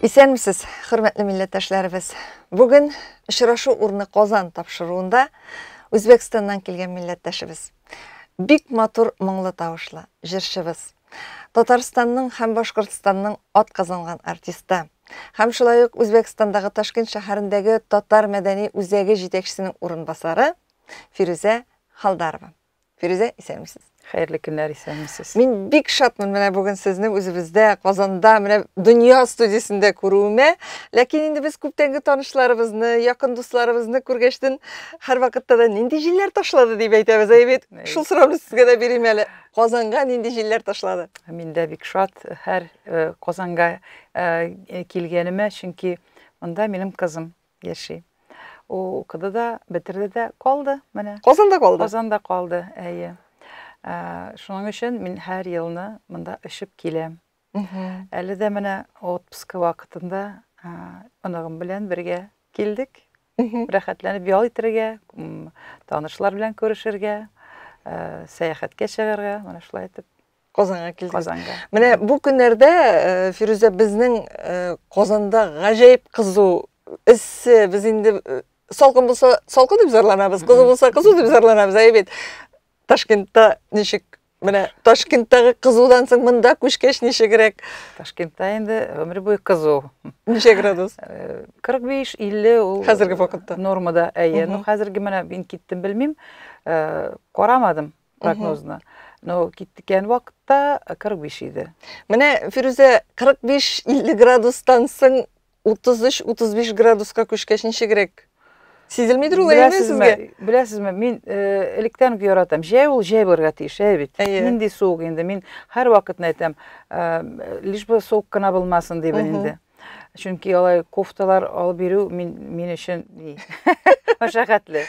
Исәнмесез, хөрмәтле милләттәшләребез. Бүген очрашу урыны Казан тапшыруында Үзбәкстаннан килгән милләттәшебез. Бик матур моңлы тавышлы җырчыбыз. Татарстанның һәм Башкортстанның атказанган артисты. Һәм шулай ук Үзбәкстандагы Ташкент шәһәрендәге Татар мәдәни үзәге җитәкчесенең урынбасары Фирүзә Халдарова. Фирүзә, исәнмесез. Хәерле көннәр, исәнмесез. Мин бик шатмын менә бүген сезне үзебездә, Казанда, менә Дөнья студиясендә күрүемә. Ләкин инде без күптәнге танышларыбызны, якын дусларыбызны күргәчтен һәрвакытта да нинди җилләр ташлады дип әйтәбез, әйе бит? Шул сорауны сезгә дә бирим әле. Казанга нинди җилләр ташлады? Мин дә бик шат һәр э, Казанга э, килгәнемә, чөнки монда минем кызым яши. Ул укыды да, бетерде дә, калды менә. Казанда калды? Казанда калды, әйе. Шуның өчен мин һәр елны монда очып киләм. Әле дә менә отпуск вакытында оныгым белән бергә килдек. Рәхәтләнеп ял итәргә, танышлар белән күрешергә, сәяхәткә чыгарга, менә шулай итеп. Казанга килдегез. Казанга. Менә бу көннәрдә, э, Фирүзә, безнең э, Казанда гаҗәеп кызу, эссе, без инде э, салкын булса, салкын дип зарланабыз, кызу булса, кызу дип зарланабыз, әйе бит. Ташкентта ничек? Менә Ташкенттагы кызудан соң монда күчкәч ничегрәк? Ташкентта инде гомер буе кызу. Ничә градус? 45, 50 ул. Хәзерге вакытта. Нормада, әйе. Ну, хәзерге менә мин киттем, белмим. Карамадым. прогнозны. Но киткән вакытта 45 иде. Менә Фирүзә 45-50 градустан соң 33-35 градуска күчкәч ничегрәк? Сизелмидер ул әйеме сезгә? Беләсезме, мин э, электән үк яратам. Җәй ул җәй булырга тиеш, әйе бит. Нинди суык инде. Мин һәрвакытны әйтәм, э, лишь бы суык кына булмасын дибен инде. Чөнки алай кофталар алып бирү мин, мин өчен мәшәкатьле.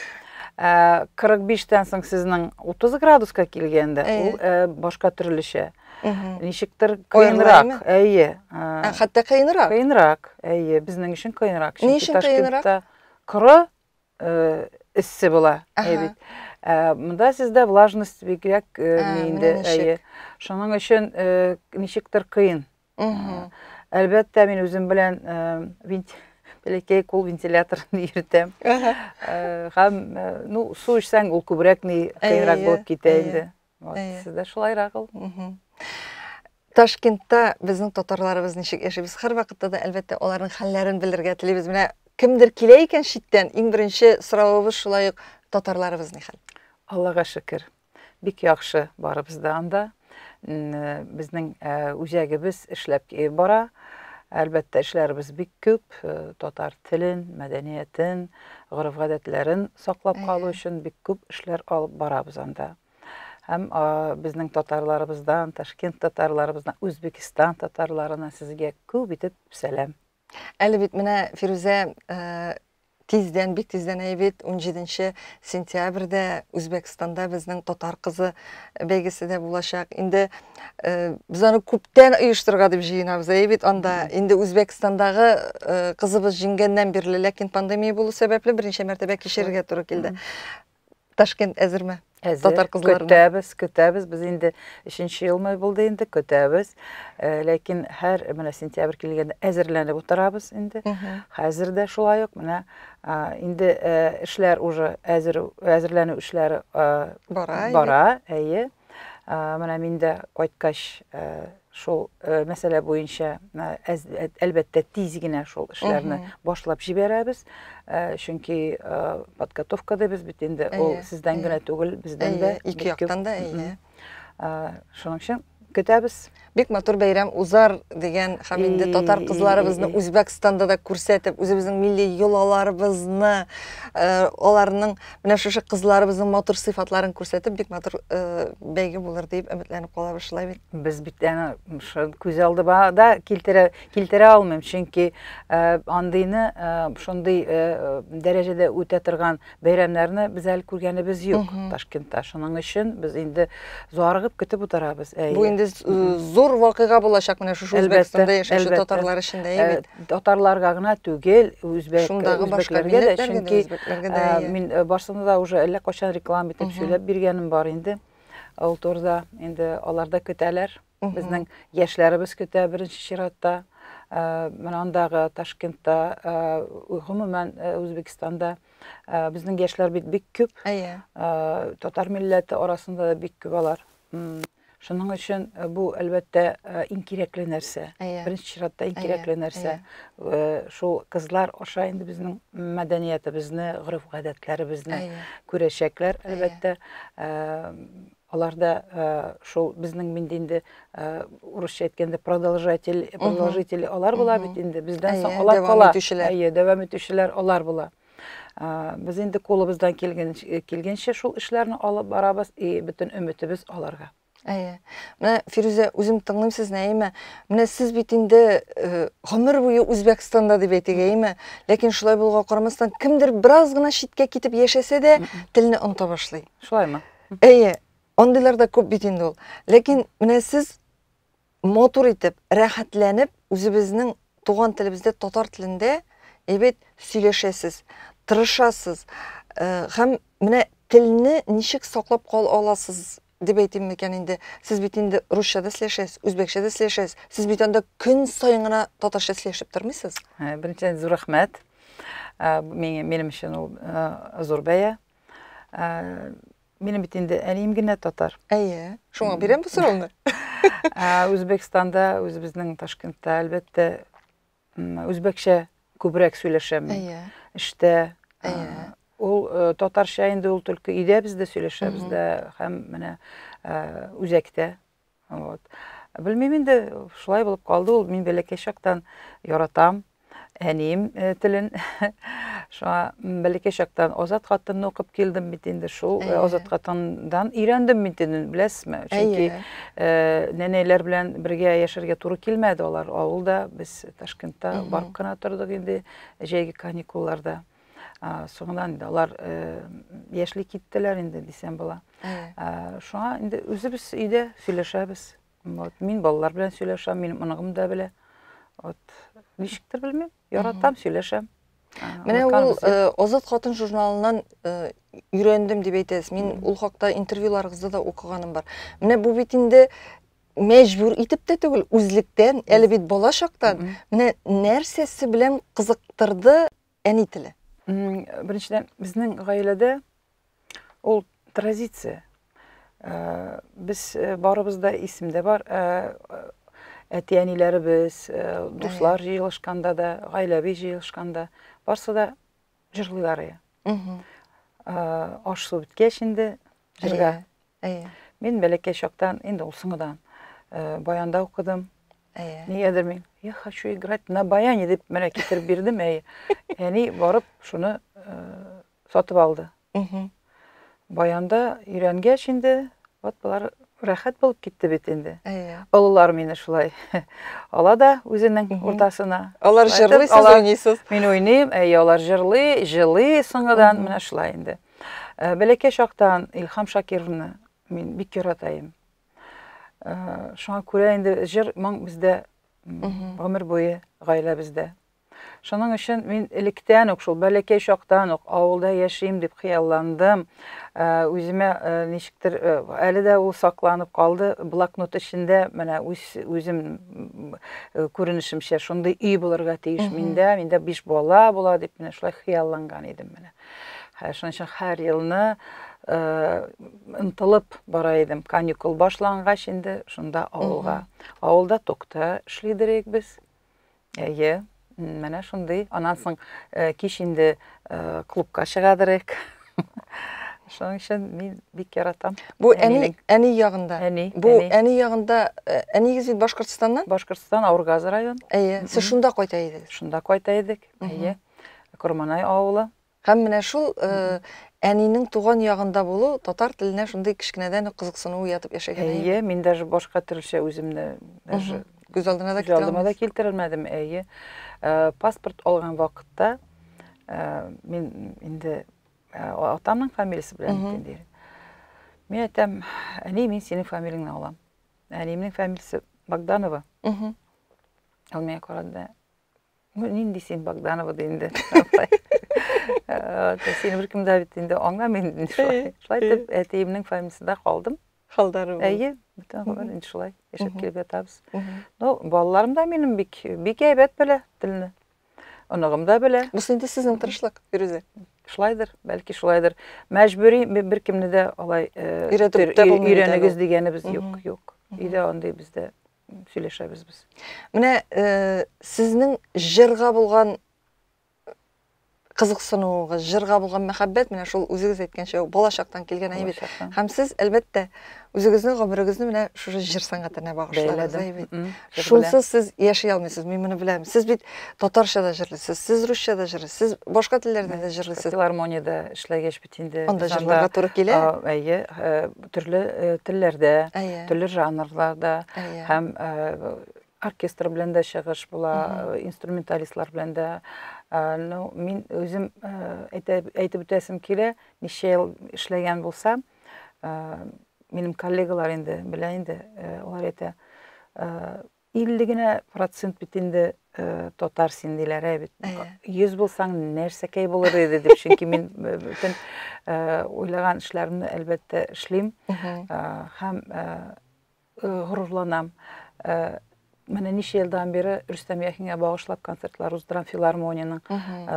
45-тән соң сезнең 30 градуска килгәндә, ул башка төрлечә. Ничектер кыенрак, әйе. Хәтта кыенрак. Кыенрак, әйе, безнең өчен кыенрак. Ни өчен кыенрак? Коры эссе була, әйе бит. Монда сездә влажность бигрәк инде, әйе. Шуның өчен ничектер кыен. Әлбәттә, мин үзем белән бәләкәй кул вентиляторын йөртәм. Һәм, ну, су эчсәң, ул күбрәк ни кыенрак булып китә инде. Вот, сездә шулайрак ул. Ташкентта безнең татарларыбыз ничек яши? Без һәрвакытта да, әлбәттә, аларның хәлләрен белергә телибез. Менә кемдер килә икән читтән, иң беренче соравыбыз шулай ук татарларыбыз ни хәл? Аллага шөкер. Бик яхшы барыбыз да анда. Безнең үзәгебез эшләп бара. Әлбәттә, эшләребез бик күп. Татар телен, мәдәниятен, гореф-гадәтләрен саклап калу өчен бик күп эшләр алып барабыз анда. Һәм безнең татарларыбыздан, Ташкент татарларыбыздан, Үзбекстан татарларына сезгә күп итеп сәлам. Әле бит менә Фирүзә тиздән, бик тиздән әй бит, 17 сентябрьдә Үзбәкстанда безнең татар кызы бәйгесе дә булачак. Инде без аны күптән оештырырга дип җыенабыз, әй бит анда. Инде Үзбәкстандагы кызыбыз җиңгәннән бирле, ләкин пандемия булу сәбәпле берничә мәртәбә кичерергә туры килде. Ташкент әзерме? Әзер. Татар кызларына. Көтәбез, көтәбез. Без инде өченче елмы булды инде, көтәбез. Э, ләкин һәр менә сентябрь килгәндә әзерләнеп утырабыз инде. Хәзер дә шулай ук менә инде э, эшләр уже әзер әзерләнү эшләре э, бара. Бара, әйе. Менә мин дә кайткач шул мәсьәлә буенча әлбәттә тиз генә шул эшләрне башлап җибәрәбез. Чөнки подготовка дибез бит инде, ул сездән генә түгел, бездән дә. Ике яктан да, әйе. Шуның өчен көтәбез. Бик матур бәйрәм узар дигән һәм инде татар кызларыбызны Үзбәкстанда да күрсәтеп, үзебезнең милли йолаларыбызны, аларның менә шушы кызларыбызның матур сыйфатларын күрсәтеп, бик матур бәйге булыр дип өметләнеп калабыз, шулай бит? Без бит әнә күз алдыма да килтерә, килтерә алмыйм, чөнки андыйны шундый дәрәҗәдә үтә торган Бәйрәмнәрне без әле күргәнебез юк Ташкентта. Шуның өчен без инде зарыгып көтеп утырабыз. Әйе. Бу инде зур вакыйга булачак менә шушы Үзбәкстанда яшәүче татарлар өчен дә, әйе бит? Татарларга гына түгел, үзбәк, үзбәкләргә дә, чөнки мин барсына да уже әллә кайчан реклама итеп сөйләп биргәнем бар инде. Ул турыда инде алар да көтәләр. Безнең яшьләребез көтә беренче чиратта. Менә андагы Ташкентта, гомумән Үзбәкстанда безнең яшьләр бит бик күп. Әйе. Татар милләте арасында да бик күп алар. Шуның өчен бу, әлбәттә, иң кирәкле нәрсә. Беренче чиратта иң кирәкле нәрсә. Шул кызлар аша инде безнең мәдәниятебезне, гореф-гадәтләребезне күрәчәкләр, әлбәттә. Алар да шул безнең инде инде урысча әйткәндә продолжатель, продолжитель алар була бит инде. Бездән соң алар кала. Әйе, дәвам итүчеләр алар була. Без инде кулыбыздан килгәнчә шул эшләрне алып барабыз, и бөтен өметебез аларга. Әйе. Менә, Фирүзә, үзем тыңлыйм сезне, әйеме? Менә сез бит инде гомер буе Үзбәкстанда дип әйтик, әйеме? Ләкин шулай булуга карамастан, кемдер бераз гына читкә китеп яшәсә дә, телне оныта башлый. Шулаймы? Әйе. Андыйлар да күп бит инде ул. Ләкин менә сез матур итеп, рәхәтләнеп, үзебезнең туган телебездә, татар телендә әйбәт сөйләшәсез, тырышасыз. Һәм менә телне ничек саклап кала аласыз дип әйтим микән инде? Сез бит инде русча да сөйләшәсез, үзбәкчә дә сөйләшәсез. Сез бит анда көн саен гына татарча сөйләшеп тормыйсыз. Беренчедән, зур рәхмәт. Минем өчен ул зур бәя. Минем бит инде әнием генә татар. Әйе, шуңа бирәм бу сорауны. Үзбәкстанда, үзебезнең Ташкентта, әлбәттә, үзбәкчә күбрәк сөйләшәм мин. Әйе. Эштә. Әйе. Ул татарча инде ул только өйдә без дә сөйләшәбез дә һәм менә үзәктә. Вот. Белмим инде, шулай булып калды ул. Мин бәләкәй чактан яратам әнием телен. Шуңа бәләкәй чактан Азат хатынны укып килдем бит инде. Шул Азат хатындан өйрәндем бит инде, беләсезме? Чөнки нәнәйләр белән бергә яшәргә туры килмәде алар авылда. Без Ташкентта барып кына тордык инде җәйге каникулларда. Соңыннан инде алар яшьли киттеләр инде дисәм була. Шуңа инде үзебез өйдә сөйләшәбез. Вот, мин балалар белән сөйләшәм, минем оныгым да белә. Вот, ничектер белмим, яратам, сөйләшәм. Менә ул Азат хатын журналыннан өйрәндем дип әйтәсез. Мин ул хакта интервьюларыгызда да укыганым бар. Менә бу бит инде мәҗбүр итеп тә түгел, үзлектән, әле бит бала чактан. Менә нәрсәсе белән кызыктырды әни теле? Беренчедән, безнең гаиләдә ул традиция. Без барыбыз да исемдә бар. Әти-әниләребез, дуслар җыелышканда да, гаиләви җыелышканда барсы да җырлыйлар иде. Аш-су беткәч инде җырга. Әйе. Мин бәләкәй чактан, инде ул соңыдан баянда укыдым. Әйе. Нигәдер мин, я хочу играть на баяне дип менә китереп бирдем, әйе. Әни барып шуны сатып алды. Баянда өйрәнгәч инде, вот болар рәхәт булып китте бит инде. Әйе. Олылар мине шулай ала да үзенең уртасына. Алар җырлый, сез уйныйсыз. Мин уйныйм, әйе, алар җырлый, җылый соңыдан, менә шулай инде. Бәләкәй чактан Илһам Шакировны мин бик ярата идем. Шуңа күрә инде җыр моң бездә гомер буе гаиләбездә. Шуның өчен мин электән үк, шул бәләкәй чактан ук авылда яшим дип хыялландым. Үземә ничектер әле дә ул сакланып калды блокнот эчендә, менә үз үзем күренешемчә шундый өй булырга тиеш миндә, миндә 5 бала була дип менә шулай хыялланган идем менә. Шуның өчен һәр елны ынтылып бара идем. Каникул башлангач инде шунда авылга. Авылда токта эшлидер идек без. Әйе, менә шундый. Аннан соң кич инде клубка чыгадыр идек. Шуның өчен мин бик яратам. Бу әни, әни ягында. Әни. Бу әни ягында, әнигез бит Башкортстаннан? Башкортстан, Аургазы район. Әйе, сез шунда кайта идегез. Шунда кайта идек. Әйе. Корманай авылы. Һәм менә шул әнинең туган ягында булу татар теленә шундый кечкенәдән үк кызыксыну уятып яшәгән. Әйе, мин даже башка төрлечә үземне даже күз алдына да китерә алдыма да килтерелмәдем, әйе. Паспорт алган вакытта мин инде атамның фамилиясе белән инде. Мин әйтәм, әни, мин синең фамилияңне алам. Әниемнең фамилиясе Богданова. Ул миңа карады да, Ну, нинди син Богданова ди инде. Сине беркем дә бит инде аңламый инде шулай. Шулай итеп әтиемнең фамилиясендә калдым. Халдары. Әйе. Бөтен гомер инде шулай яшәп килеп ятабыз. Ну, балаларым да минем бик, бик әйбәт белә телне. Оныгым да белә. Бусы инде сезнең тырышлык, Фирүзә. Шулайдыр, бәлки шулайдыр. Мәҗбүри беркемне дә алай э, өйрәтеп тә булмый. Өйрәнегез дигәнебез юк, юк. Өйдә андый бездә сөйләшәбез без. Менә э, сезнең җырга булган кызыксынуыгыз, җырга булган мәхәббәт менә шул үзегез әйткәнчә бала чактан килгән әйбер. Һәм сез, әлбәттә, үзегезнең гомерегезне менә шушы җыр сәнгатенә багышладыгыз, әйбәт. Шунсыз сез яши алмыйсыз, мин моны беләм. Сез бит татарча да җырлыйсыз, сез русча да җырлыйсыз, сез башка телләрдә дә җырлыйсыз. Филармониядә эшләгәч бит инде. Анда җырларга туры килә. Әйе, төрле телләрдә, төрле жанрларда һәм оркестр белән дә чыгыш була, инструменталистлар белән дә. Ну, мин үзем әйтеп үтәсем килә, ничә ел эшләгән булсам, минем коллегалар инде белә инде, алар әйтә, 50 генә процент бит инде татар син диләр, ә бит. 100 булсаң нәрсәкәй булыр иде дип, чөнки мин бөтен уйлаган эшләремне әлбәттә эшлим. Һәм горурланам. Менә ничә елдан бире Рөстәм Яхинга багышлап концертлар уздырам филармониянең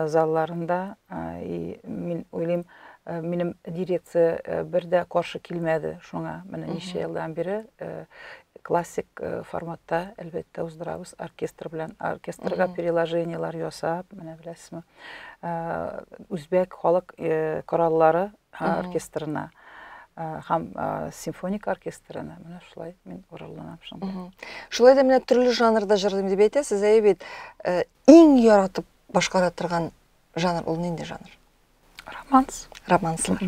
залларында. И мин уйлыйм, минем дирекция бер дә каршы килмәде шуңа. Менә ничә елдан бире классик форматта, әлбәттә, уздырабыз оркестр белән, оркестрга переложениелар ясап, менә беләсезме, үзбәк халык кораллары оркестрына һәм симфоник оркестрына. Менә шулай мин горурланам шуңа. Шулай да менә төрле жанрда җырлыйм дип әйтәсез, әйе бит. Иң яратып башкара торган жанр ул нинди жанр? Романс. Романслар.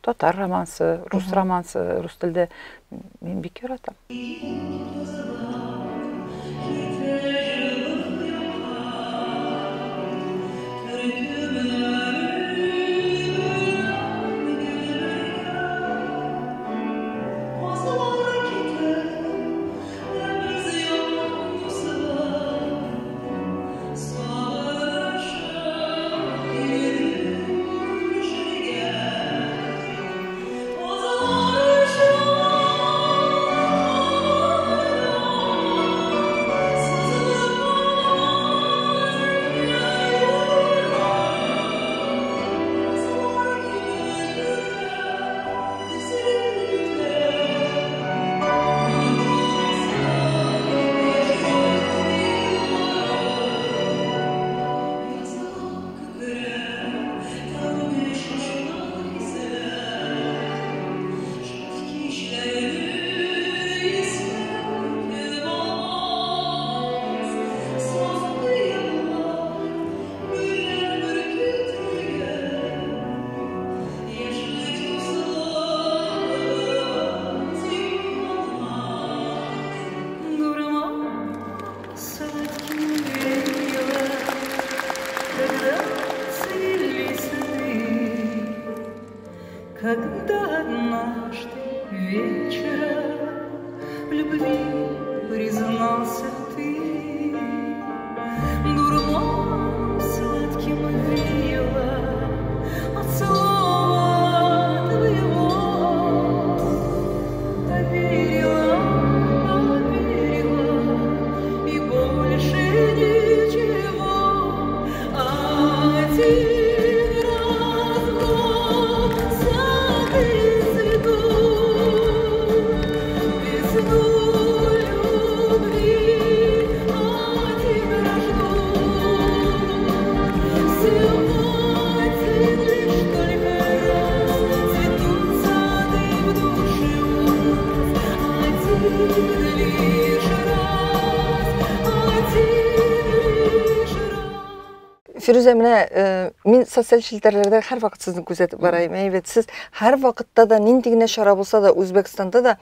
Татар романсы, рус романсы, рус телдә мин бик яратам. Когда однажды вечером в любви признался ты, дурманом сладким веяло от слова твоего. Поверила, поверила, и больше ничего. Один раз в год сады цветут, весну любви один раз ждут. Всего один лишь только раз цветут сады в душе у нас. Один лишь раз, один лишь раз. Фирүзә, менә мин социаль челтәрләрдә һәрвакыт сезне күзәтеп барайым. Әйбәт, сез һәрвакытта да нинди генә чара булса да, Үзбәкстанда да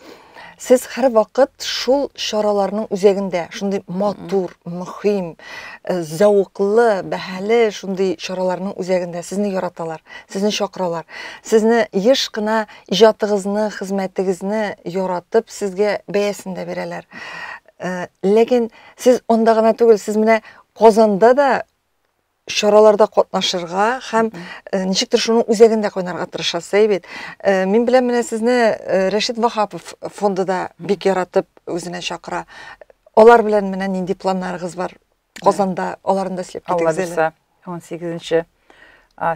сез һәрвакыт шул чараларның үзәгендә, шундый матур, мөһим, зәвыклы, бәһале шундый чараларның үзәгендә сезне яраталар, сезне чакыралар. Сезне еш кына иҗатыгызны, хезмәтегезне яратып, сезгә бәясен дә бирәләр. Ләкин сез анда гына түгел, сез менә Казанда да Чараларда катнашырга һәм ничектер шуның үзәгендә кайнарга тырышасыз, әй бит. Мин беләм, менә сезне Рәшит Ваһапов фонды да бик яратып үзенә чакыра. Алар белән менә нинди планнарыгыз бар? Казанда аларны да сөйләп китегез әле. 18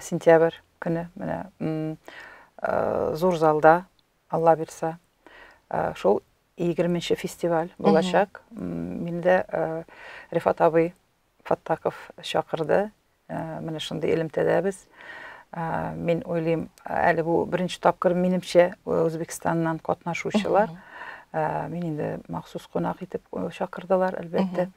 сентябрь көне менә зур залда, Алла бирса, шул 20 фестиваль булачак. Мине дә Рифат абый Фаттахов чакырды. Менә шундый элемтәдәбез. Мин уйлыйм, әле бу беренче тапкыр минемчә Үзбәкстаннан катнашучылар. Мин инде махсус кунак итеп чакырдылар, әлбәттә.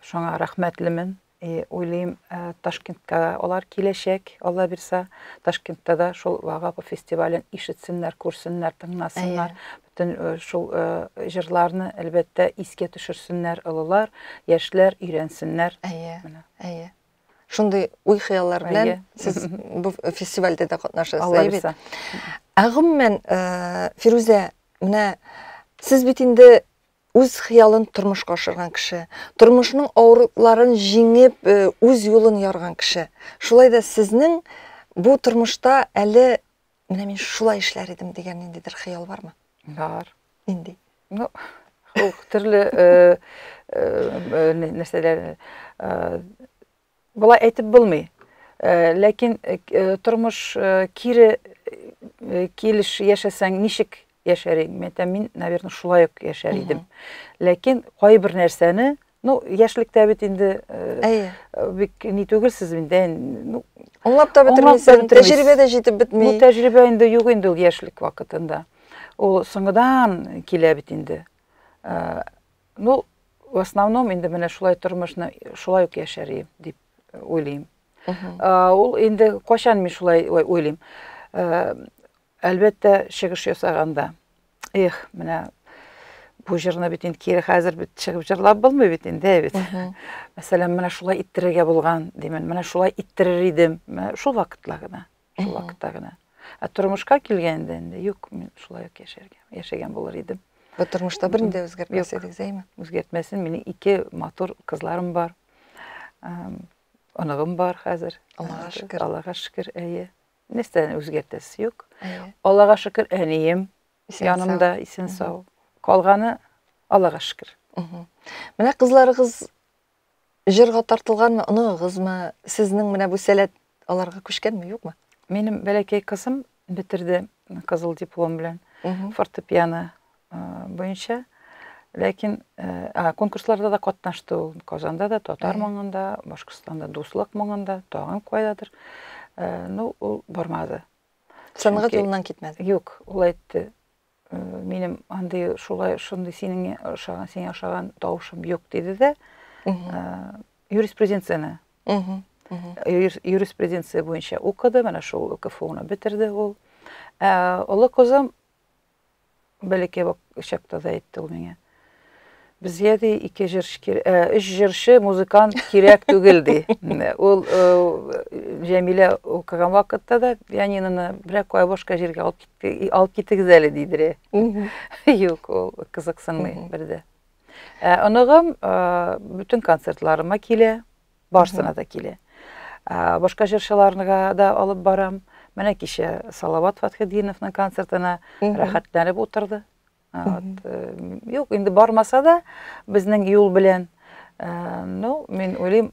Шуңа рәхмәтлемен. И уйлыйм, Ташкентка алар киләчәк, Алла бирса. Ташкентта да шул Вагапов фестивален ишетсеннәр, күрсеннәр, тыңласыннар. Бөтен шул җырларны, әлбәттә, искә төшерсеннәр олылар, яшьләр өйрәнсеннәр. Әйе, әйе. Шундый уй-хыяллар белән сез бу фестивальдә дә катнашасыз, әйе бит? Ә гомумән, Фирүзә, менә сез бит инде үз хыялын тормышка ашырган кеше, тормышның авырлыкларын җиңеп, үз юлын ярган кеше. Шулай да сезнең бу тормышта әле менә мин шулай эшләр идем дигән ниндидер хыял бармы? Бар. Нинди? Ну, ул төрле нәрсәләр болай әйтеп булмый. Ләкин тормыш кире килеш яшәсәң, ничек яшәр идең? Мин әйтәм, мин, наверное, шулай ук яшәр идем. Ләкин кайбер нәрсәне, ну, яшьлектә бит инде Әйе. Бик ни түгелсез инде, ну, аңлап та бетермисең, тәҗрибә дә җитеп бетми. Ну, тәҗрибә инде юк инде ул яшьлек вакытында. Ул соңыдан килә бит инде. Ну, в основном инде менә шулай тормышны шулай ук яшәр идем дип уйлыйм. Ул инде кайчан мин шулай уйлыйм? Әлбәттә, чыгыш ясаганда. Эх, менә бу җырны бит инде кире хәзер бит чыгып җырлап булмый бит инде, бит. Мәсәлән, менә шулай иттерергә булган димен, менә шулай иттерер идем. Менә шул вакытта гына, шул вакытта гына. Ә тормышка килгәндә инде юк, мин шулай ук яшәргә, яшәгән булыр идем. Бу тормышта берни дә үзгәртмәс идегез, әйме? Үзгәртмәсен, минем ике матур кызларым бар. Оныгым бар хәзер. Аллага шөкер. Аллага шөкер, әйе. Нәрсәне үзгәртәсе юк. Аллага шөкер, әнием янымда исән сау. Калганы Аллага шөкер. Менә кызларыгыз җырга тартылганмы, оныгыгызмы? Сезнең менә бу сәләт аларга күчкәнме, юкмы? Минем бәләкәй кызым бетерде кызыл диплом белән фортепиано буенча. Ләкин конкурсларда да катнашты ул. Казанда да, Татар моңында, Башкортстанда Дуслык моңында, тагын кайдадыр. Ну, ул бармады. Сәнгать юлыннан китмәде. Юк, ул әйтте, минем андый шулай шундый синең ошаган, сиңа ошаган тавышым юк диде дә. Юриспруденцияне. Юриспруденция буенча укыды, менә шул КФУны бетерде ул. Олы кызым Бәләкәй чакта да әйтте ул миңа. Безгә ди ике җырчы, өч җырчы, музыкант кирәк түгел ди. Ул Җәмилә укыган вакытта да пианиноны берәр кая башка җиргә алып китте, алып китегез әле дидер. Юк, ул кызыксынмый бер дә. Ә оныгым бөтен концертларыма килә. Барсына да килә. Башка җырчыларга да алып барам. Менә кичә Салават Фатхетдиновның концертына рәхәтләнеп утырды. Вот, юк, инде бармаса да, безнең юл белән, ну, мин уйлыйм,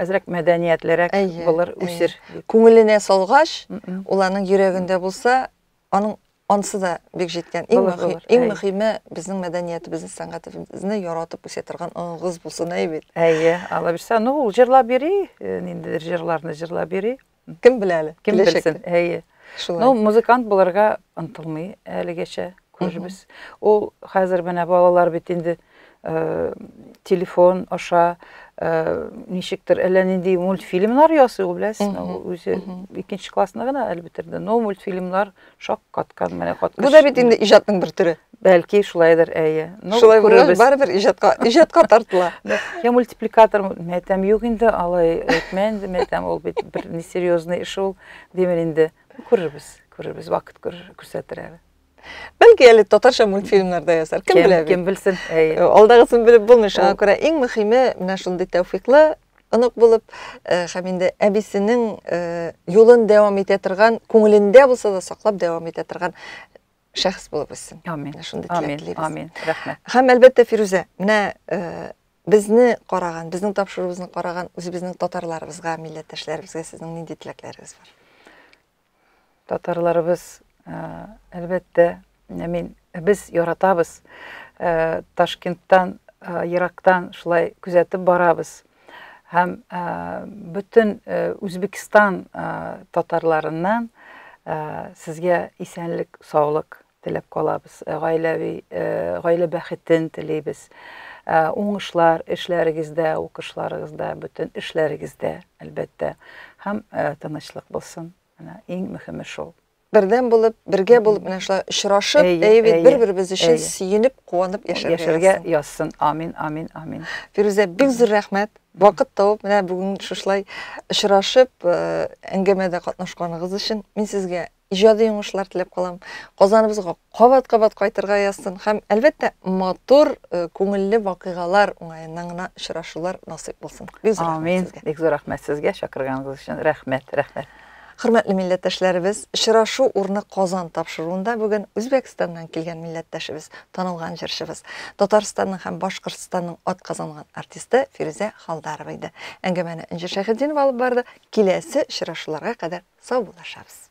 әзрәк мәдәниятлерәк булыр, үсер. Күңеленә салгач, ул аның йөрәгендә булса, аның ансы да бик җиткән. Иң мөһим, иң мөһиме безнең мәдәниятебезне, сәнгатебезне яратып үсә торган оныгыз булсын, әй бит. Әйе, Алла бирсә, ну ул җырлап йөри, ниндидер җырларны җырлап йөри. Кем белә әле? Кем белсен, әйе. Шулай. Ну, музыкант булырга ынтылмый әлегәчә, күрербез. Ул хәзер менә балалар бит инде телефон аша ничектер әллә нинди мультфильмнар ясый ул, беләсезме? Ул үзе икенче классны гына әле бетерде. Но мультфильмнар шаккаткан, менә каткач. Бу да бит инде иҗатның бер төре. Бәлки шулайдыр, әйе. Ну, шулай булгач, барыбер иҗатка, иҗатка тартыла. Я мультипликатор, мин әйтәм, юк инде, алай әйтмә инде, мин әйтәм, ул бит бер несерьезный эш ул, димен инде. Күрербез, күрербез, вакыт күрсәтер әле. Бәлки әле татарча мультфильмнар да ясар. Кем белә бит. Кем белсен. Әйе. Алдагысын белеп булмый. Шуңа күрә иң мөһиме менә шундый тәүфиклы онык булып, һәм инде әбисенең юлын дәвам итә торган, күңелендә булса да саклап дәвам итә торган шәхес булып үссен. Амин. Менә шундый теләк Амин. телибез. Амин. Рәхмәт. Һәм әлбәттә, Фирүзә, менә безне караган, безнең тапшыруыбызны караган үзебезнең татарларыбызга, милләттәшләребезгә сезнең нинди теләкләрегез бар? Татарларыбыз, әлбәттә, мин без яратабыз. Ташкенттан, ерактан шулай күзәтеп барабыз. Һәм бөтен Үзбекстан татарларыннан сезгә исәнлек, саулык теләп калабыз. Гаиләви, гаилә бәхетен телибез. Уңышлар эшләрегездә, укышларыгызда, бөтен эшләрегездә, әлбәттә. Һәм тынычлык булсын. Менә иң мөһиме шул. Бердәм булып, бергә булып, менә шулай очрашып, әйе бит, бер-беребез өчен сөенеп, куанып яшәргә яшәргә язсын. Амин, амин, амин. Фирүзә, бик зур рәхмәт. Вакыт табып, менә бүген шушылай очрашып, әңгәмәдә катнашканыгыз өчен мин сезгә иҗади уңышлар теләп калам. Казаныбызга кабат-кабат кайтырга язсын һәм, әлбәттә, матур, күңелле вакыйгалар уңаеннан гына очрашулар насыйп булсын. Бик зур рәхмәт сезгә. Бик зур рәхмәт сезгә чакырганыгыз өчен. Рәхмәт, рәхмәт. Хөрмәтле милләттәшләребез, очрашу урыны Казан тапшыруында бүген Үзбәкстаннан килгән милләттәшебез, танылган җырчыбыз, Татарстанның һәм Башкортстанның атказанган артисты Фирүзә Халдарова иде. Әңгәмәне Энҗе Шәйхетдинова алып барды. Киләсе очрашуларга кадәр саубуллашабыз.